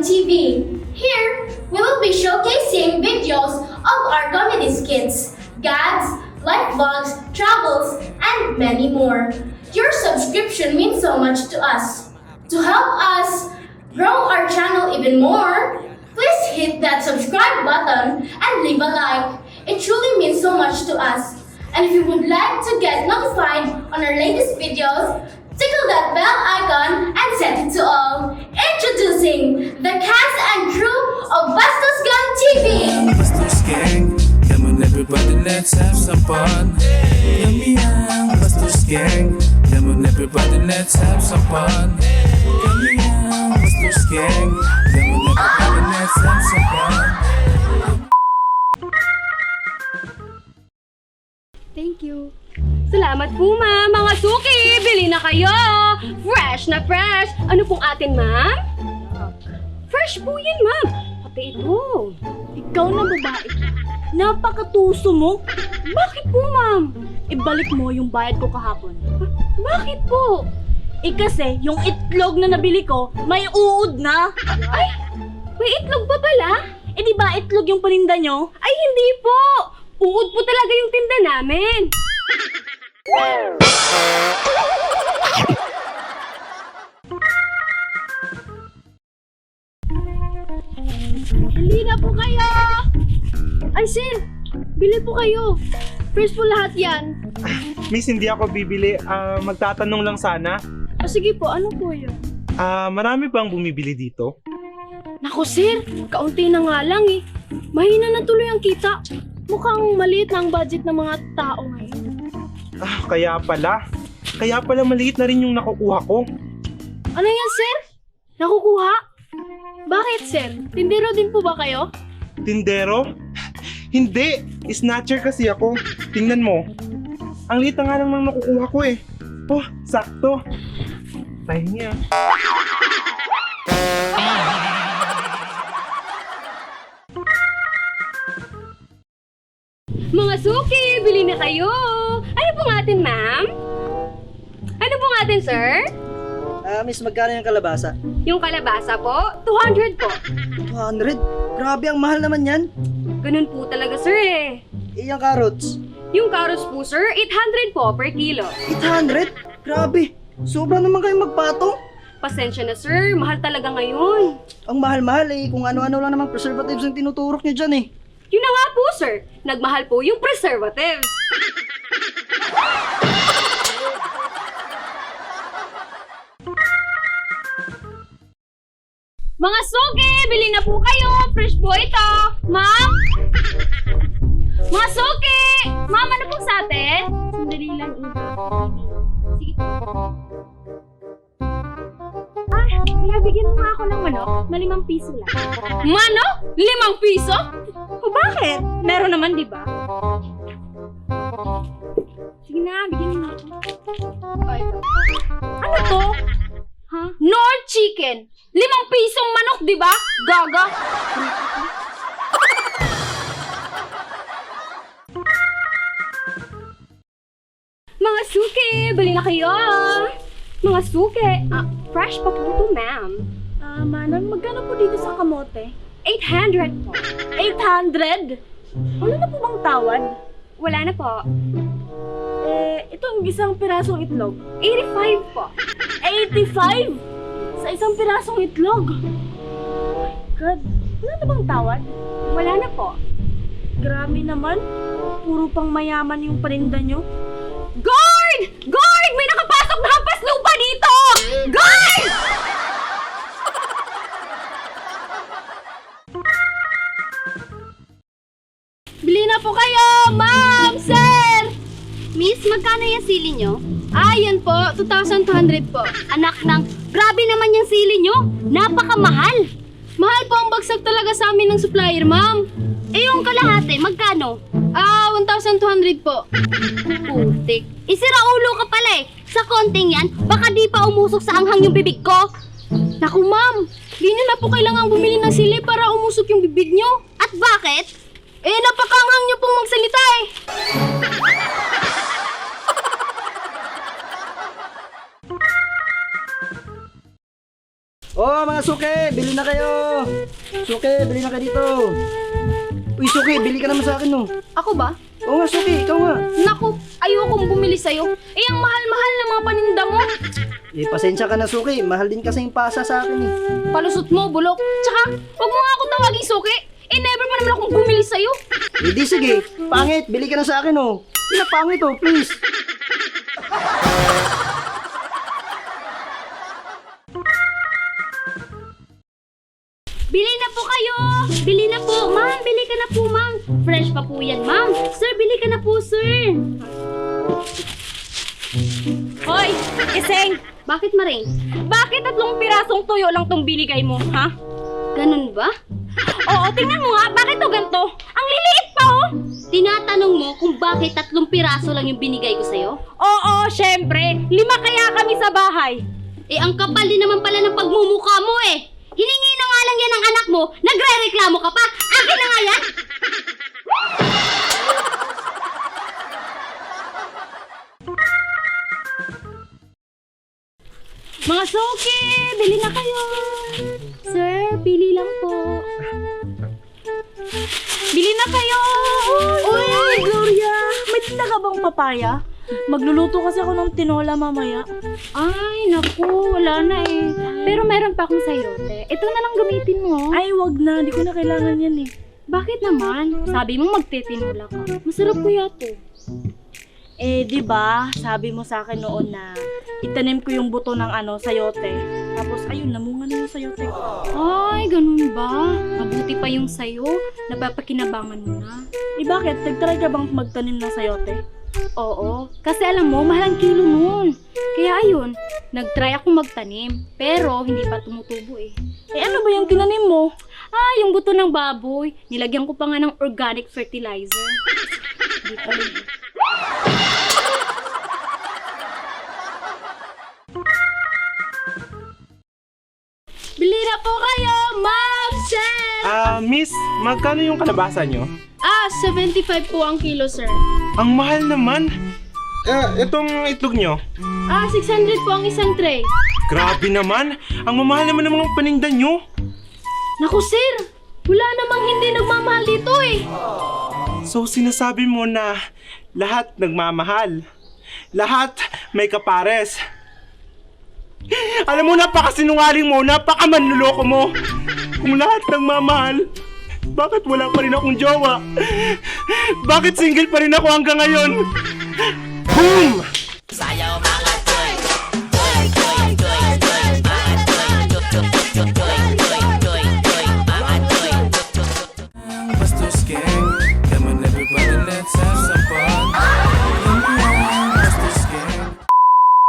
TV. Here, we will be showcasing videos of our comedy skits, gags, life vlogs, travels, and many more. Your subscription means so much to us. To help us grow our channel even more, please hit that subscribe button and leave a like. It truly means so much to us. And if you would like to get notified on our latest videos, tickle that bell icon and set it to all. Introducing the cast and crew of Bastos Gang TV! Bastos Gang, come on everybody, let's have some fun. Yummy yum, Bastos Gang, come on everybody, let's have some fun. Yummy yum, Bastos Gang, come on everybody, let's have some fun. Thank you. Salamat po, ma'am. Mga suki, bili na kayo. Fresh na fresh. Ano pong atin, ma'am? Fresh po yan, ma'am. Pati ito. Ikaw na babae. Napakatuso mo. Bakit po, ma'am? Ibalik mo yung bayad ko kahapon. Bakit po? Kasi yung itlog na nabili ko, may uod na. Ay, may itlog pa pala? Di ba itlog yung paninda nyo? Ay, hindi po. Uod po talaga yung tinda namin. Bili na po kayo! Ay, sir! Bili po kayo. Fresh po lahat yan. Miss, hindi ako bibili. Magtatanong lang sana. O sige po, ano po yun? Marami bang bumibili dito? Naku, sir! Kaunti na nga lang eh. Mahina na tuloy ang kita. Mukhang maliit na ang budget ng mga tao ngayon. Kaya pala. Kaya pala maliit na rin yung nakukuha ko. Ano yan, sir? Nakukuha? Bakit, sir? Tindero din po ba kayo? Tindero? Hindi! Snatcher kasi ako. Tingnan mo. Ang liit na nga lang ng nakukuha ko eh. Oh, sakto. Pahinga. Mga suki, bili na kayo. Ano pong atin, ma'am? Ano pong atin, sir? Miss, magkano yung kalabasa? Yung kalabasa po, 200 po. 200? Grabe, ang mahal naman yan. Ganun po talaga, sir eh. Yung carrots? Yung carrots po, sir, 800 po per kilo. 800? Grabe, sobra naman kayong magpatong. Pasensya na, sir. Mahal talaga ngayon. Ang mahal-mahal eh, kung ano-ano lang namang preservatives ang tinuturok nyo dyan eh. Yun na nga po, sir. Nagmahal po yung preservatives. Mga suki, bili na po kayo. Fresh po ito. Ma'am? Mga suki! Ma'am, ano po sa atin? Sandali lang, Ida. Sige po. Kaya bigyan mo nga ako ng manok na 5 piso lang. Manok? 5 piso? O bakit? Meron naman, di ba? Sige na, bigyan mo na ako. Ano to? Ha? Nord chicken! 5 pisong manok, di ba? Gaga! Mga suki, bali na kayo! Mga suki, fresh pa po ito, ma'am. Manang, magkano po dito sa kamote? 800 po. 800? Wala na po bang tawad? Wala na po. Itong isang pirasong itlog. 85 po. 85? Sa isang pirasong itlog? Oh my God, wala na bang tawad? Wala na po. Grabe naman. Puro pang mayaman yung paninda nyo. Guard! Guard! May nakapasok na hampas lupa dito! Guard! Bili na po kayo, ma'am, sir! Miss, magkano yung sili nyo? Yan po, 2,200 po. Anak ng, grabe naman yung sili nyo. Napakamahal. Mahal po ang bagsak talaga sa amin ng supplier, ma'am. Yung kalahati, magkano? 1,200 po. Putik. Isira ulo ka pala eh. Sa konting yan, baka di pa umusok sa anghang yung bibig ko. Naku, ma'am. Di nyo na po kailangang bumili ng sili para umusok yung bibig nyo. At bakit? Napakanghang nyo pong magsalita eh. Oh, mga suki, bili na kayo. Suki, bili na kayo dito. Uy, suki, bili ka naman sa akin, no. Ako ba? Oo nga, suki, ikaw nga. Naku, ayokong bumili sa'yo. Eh, ang mahal-mahal ng mga paninda mo. Eh, pasensya ka na, suki. Mahal din kasi yung pasa sa akin, eh. Palusot mo, bulok. Tsaka, huwag mo nga ako tawaging suki. Eh, never pa naman akong bumili sa'yo. Eh, di sige. Pangit, bili ka na sa akin, oh. Hindi na pangit, oh, please. Bili na po kayo! Bili na po! Ma'am, bili ka na po, ma'am! Fresh pa po yan, ma'am! Sir, bili ka na po, sir! Hoy! Iseng! Bakit, Maring? Bakit 3 pirasong tuyo lang tong binigay mo, ha? Ganun ba? Oo, tingnan mo nga! Bakit to ganito? Ang liliit pa, oh! Tinatanong mo kung bakit 3 piraso lang yung binigay ko sa'yo? Oo, syempre! 5 kaya kami sa bahay! Eh, ang kapal din naman pala ng pagmumukha mo, eh! Hiningi na nga lang yan ng anak mo, nagre-reklamo ka pa, akin na nga yan! Mga suki, bili na kayo! Sir, bili lang po. Bili na kayo! Uy, Gloria! May tinda ka bang papaya? Magluluto kasi ako ng tinola mamaya. Ay, naku, wala na eh. Pero meron pa akong sayote. Ito na lang gamitin mo. Ay, wag na. Di ko na kailangan yan eh. Bakit naman? Sabi mo magtitinula ka. Masarap ko yato. Eh, di ba? Sabi mo sa akin noon na itanim ko yung buto ng sayote. Tapos, ayun, namunga na yung sayote ko. Ay, ganun ba? Mabuti pa yung sayo. Napapakinabangan mo na. Eh, bakit? Nagtry ka bang magtanim ng sayote? Oo, kasi alam mo, mahal ang kilo nun. Kaya ayun, nag-try ako magtanim. Pero hindi pa tumutubo eh. Eh, ano ba yung tinanim mo? Ah, yung buto ng baboy. Nilagyan ko pa nga ng organic fertilizer. Hindi pa rin. Bili na po kayo, Ma'am Chef! Miss, magkano yung kalabasa nyo? 75 po ang kilo, sir. Ang mahal naman. Itong itlog nyo. 600 po ang isang tray. Grabe naman. Ang mamahal naman ng mga paninda nyo. Naku, sir! Wala namang hindi nagmamahal dito eh. So sinasabi mo na lahat nagmamahal. Lahat may kapares. Alam mo, napakasinungaling mo, napakamanluloko mo. Kung lahat nagmamahal, bakit wala pa rin akong jowa? Bakit single pa rin ako hanggang ngayon? Boom!